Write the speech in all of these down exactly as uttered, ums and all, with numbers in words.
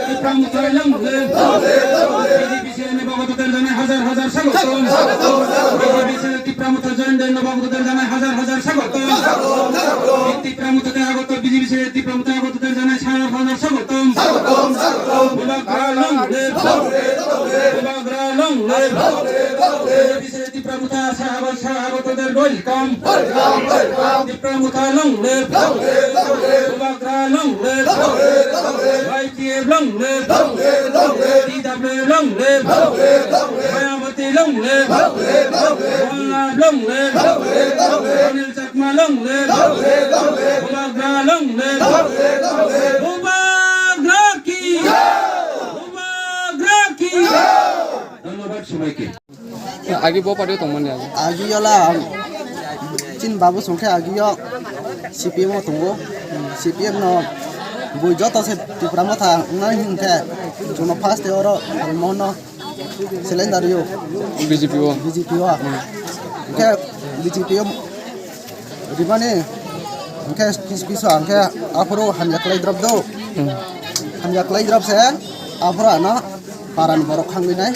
Tipra Motha long live. B J P C N F আগতদের জানাই হাজার হাজার স্বাগতম। B J P C N F Tipra Motha join দেন আগতদের জানাই হাজার হাজার স্বাগতম। Tipra Motha তে আগত, B J P C N F Tipra Motha আগতদের জানাই হাজার হাজার স্বাগতম। Bubagra long live. Bubagra long live. B J P C N F Tipra Motha স্বাগত, স্বাগতদের welcome. Tipra Motha long live. Bubagra long live. Y T F long live. T W long live. Mayawati long live. Mohanlal long live. Anil Chakma long live. Bubagra long live. Bubagra ki. Bubagra ki. ধন্যবাদ সবাইকে। Agi bo party tongmani agi. Agi yola, chin babu songkhe agi yo C P M o tongo. C P M no bui joto se Tipra Motha wngnai hinkhe, jono first e oro Mohan no cylinder yo. B J P o. B J P o. Hinkhe B J P o Rimani, hingke kis-, kisu hingke aphuru hamya khlai drop do. Hmm. Hamya khlai drop se, aphuru ano paran borok khangwi nai.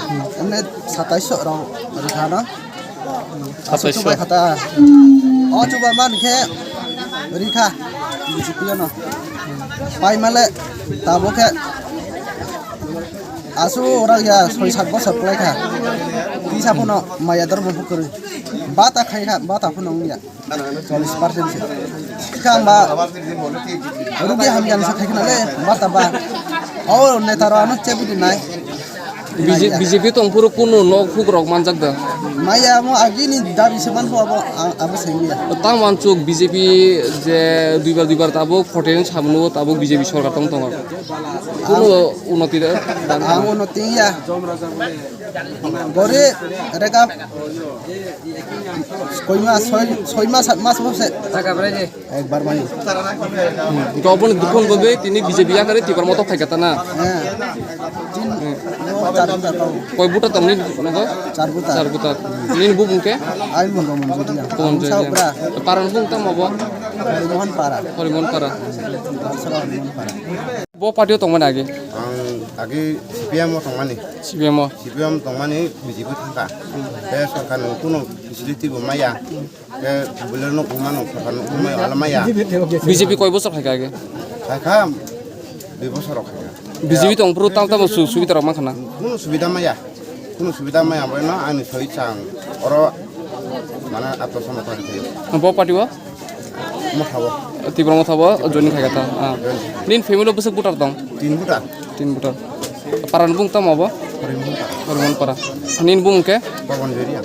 Hmm. Emne satais rok rikha no. Satais. Asu chubai khata. O chuba man khe rikha. Bisi piyano. Pai male tabo khe. Asu ora ya soi sat bosor khlai kha. Tisa phano maya dormo phukrwi. Bata khai kha, bata phano wngya. Chollish percent se. Kha ba rugi hamya sa khai khna le, bata ba. O neta ro ano chebi di nai. B J P, B J P tong phuru kunu nok hukrok manjak da. Maya mo agini dabi se man bo abo, a-, abo sengya. Tang wansuk B J P je duibar duibar tabuk forty nine sabunu tabuk B J P sorkar tong tongo. Kuno unoti da. Ang unoti ya. Bore rega koi mas, soi, soi mas, sat mas bo se. Ekbar mani. Gobon dukun bo be tini B J P yakare Tipra Motha phaikata na. He. Tin, no, char buta tau. Koi buta tong ni nogo? Char buta. Char buta. Nini bumung khe? Ai mun do mun jodi ya. Tong Ang je sao je. Bra. Paran bung tamo bo? Hari Mohan Para. Hari Mohan Para. Sara Hari Mohan Para. Bo party o tongmani agi? Ang agi C P M o tongmani. C P M o. C P M tongmani B J P thangkha. Tei sorkar ni kuno facility bo maya. Tei bolero no buma no sorkar no buma ala maya. B J P koi bosor khaikha agi? Khaikha dui bosor khaikha. B J P tong phuru tam tam su-, subida rok mankha na? Kuno subida maya. Kuno subida maya bai no ani soi chang. Oro mana ato sama tang thai. Bo party o? Motha bo. Tipra Motha bo joining khaikha ta. Ah. Joining. Nin family o bwswk voter tong? Tin voter. Tin voter. Paran bung tamo bo? Paran bung. Paran para. Nin bung khe? Pawan Joria.